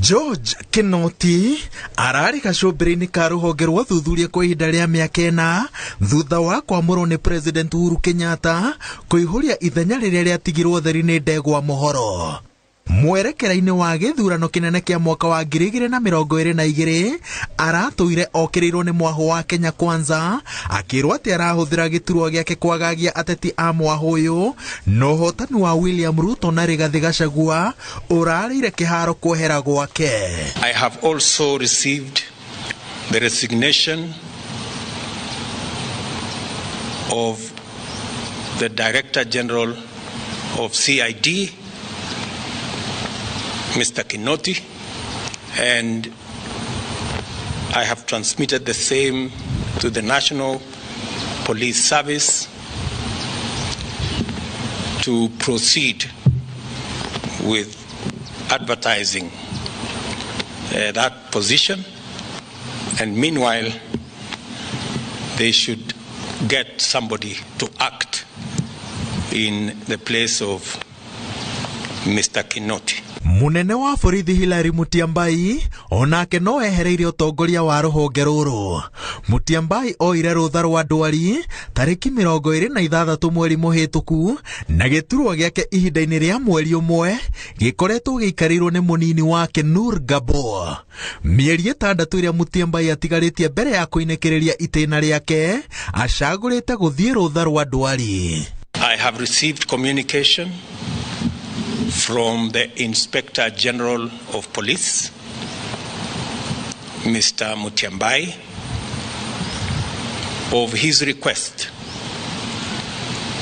George Kinoti ararĩ gacũmbĩrĩ-inĩ ka rũhonge rwa ũthuthuria kwa ihinda rĩa mĩaka 4 thutha wa kwamũrwo nĩ President Uhuru Kenyatta kũihũria ithenya rĩrĩa rĩatigirwo theri nĩ ndegwa mohoro. Mwerekera-inĩ wa gĩthurano kĩnene kĩa mwaka wa 2022 aratũire okĩrĩirwo nĩ mwahũ wa Kenya Kwanza akĩrwo atĩ arahũthĩra gĩturwa gĩake kwagagia ateti a mwahũ ũyũ na ũhotani wa William Ruto na Rigathi Gachagua ũrarĩire kĩharo kwehera gwake. I have also received the resignation of the Director General of CID, Mr. Kinoti, and I have transmitted the same to the National Police Service to proceed with advertising that position. And meanwhile, they should get somebody to act in the place of Mr. Kinoti. Munene wa borithi Hilary Mutyambai onake no ehereirie ũtongoria wa rũhonge rũrũ. Mutyambai oire rũtha rwa ndwari tarĩki 26 mweri mũhĩtũku na gĩturwa gĩake ihinda-inĩ rĩa mweri ũmwe gĩkoretwo gĩikarĩirwo nĩ mũnini wake Nur Gabor. Mĩeri 6 ĩrĩa Mutyambai atigarĩtie mbere ya kũinĩkĩrĩria itĩna rĩake acagũrĩte gũthiĩ rũtha rwa ndwari. I have received communication from the Inspector General of Police, Mr. Mutyambai, of his request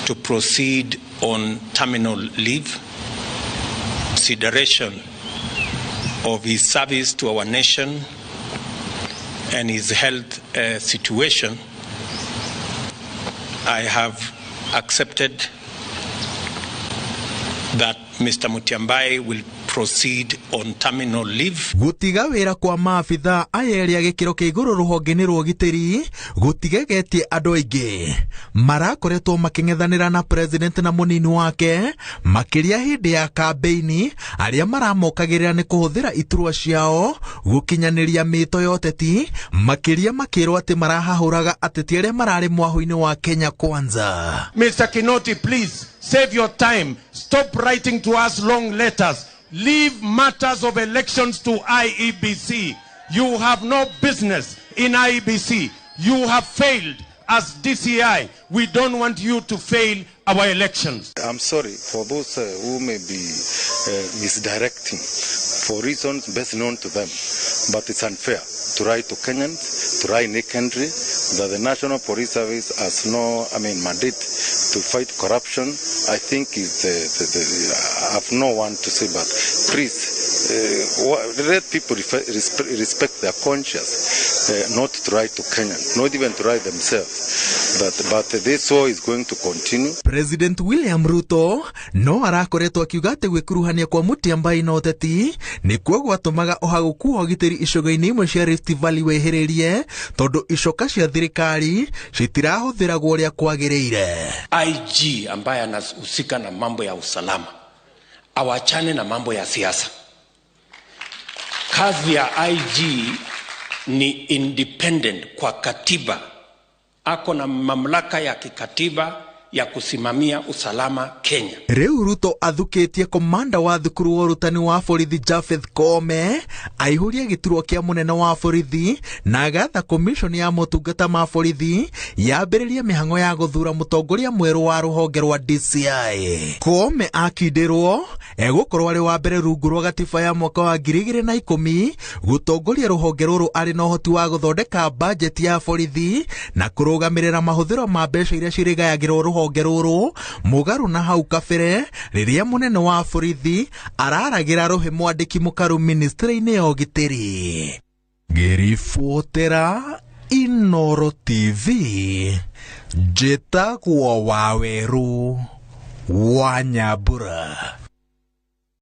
to proceed on terminal leave, consideration of his service to our nation and his health situation. I have accepted that Mr. Mutyambai will proceed on terminal leave. Gutiga wĩra kwa maabithaa aya erĩ a gĩkĩro kĩa igũrũ rũhonge-inĩ rwa ũgitĩri gũtigegetie andũ aingĩ marakoretwo makĩng'ethanĩra na president na mũnini wake makĩria hĩndĩ ya kambeini arĩa maramokagĩrĩra nĩ kũhũthĩra iturwa ciao gũkinyanĩria mĩto ya ũteti makĩria makĩrwo atĩ marahahũraga ateti arĩa mararĩ mwahũ-inĩ wa Kenya Kwanza. Mr. Kinoti, please save your time. Stop writing to us long letters. Leave matters of elections to IEBC. You have no business in IEBC. You have failed as DCI. We don't want you to fail our elections. I'm sorry for those who may be misdirecting for reasons best known to them, but it's unfair to write to Kenyans, to write nakedly that the National Police Service has no, mandate to fight corruption. I think is I have no one to say, but please let people respect their conscience, not to write to Kenyans, not even to write themselves. But this war is going to continue. President William Ruto no arakoretwo akiuga atĩ gwĩkuruhania kwa Mutyambai na ũteti nĩkuo gwatũmaga ũhagũku wa ũgitĩri icigo-inĩ imwe cia Rift Valley wĩhĩrĩrie tondũ icoka cia thirikari citirahũthĩragwo ũrĩa kwagĩrĩire. IG ambaye anahusika na mambo ya usalama awachane na mambo ya siasa. Kazi ya IG ni independent kwa katiba, ako na mamlaka ya kikatiba ya kusimamia usalama Kenya. Rĩu Ruto athukĩtie komanda wa thukuru wa ũrutani wa borithi Japheth Koome aihũrie gĩturwa kĩa mũnene wa borithi na agatha commission ya motungata ma borithi yambĩrĩrie mĩhang'o ya gũthura mũtongoria mwerũ wa rũhonge rwa DCI. Koome akindĩrwo egũkorwo arĩ wa mbere rungu rwa gatiba ya mwaka wa 2010 gũtongoria rũhonge rũrũ arĩ na ũhoti wa gũthondeka bajeti ya borithi na kũrũgamĩrĩra mahũthĩro ma mbeca iria cirĩgayagĩrwo rũhonge rũrũ mũgarũ na hau kabere rĩrĩa mũnene wa borithi araragĩra rũhĩ mwandĩki mũkaru ministry-inĩ ya ũgitĩri. Ngĩribotera Inoro TV njĩtagwo Wawerũ wa Nyambura.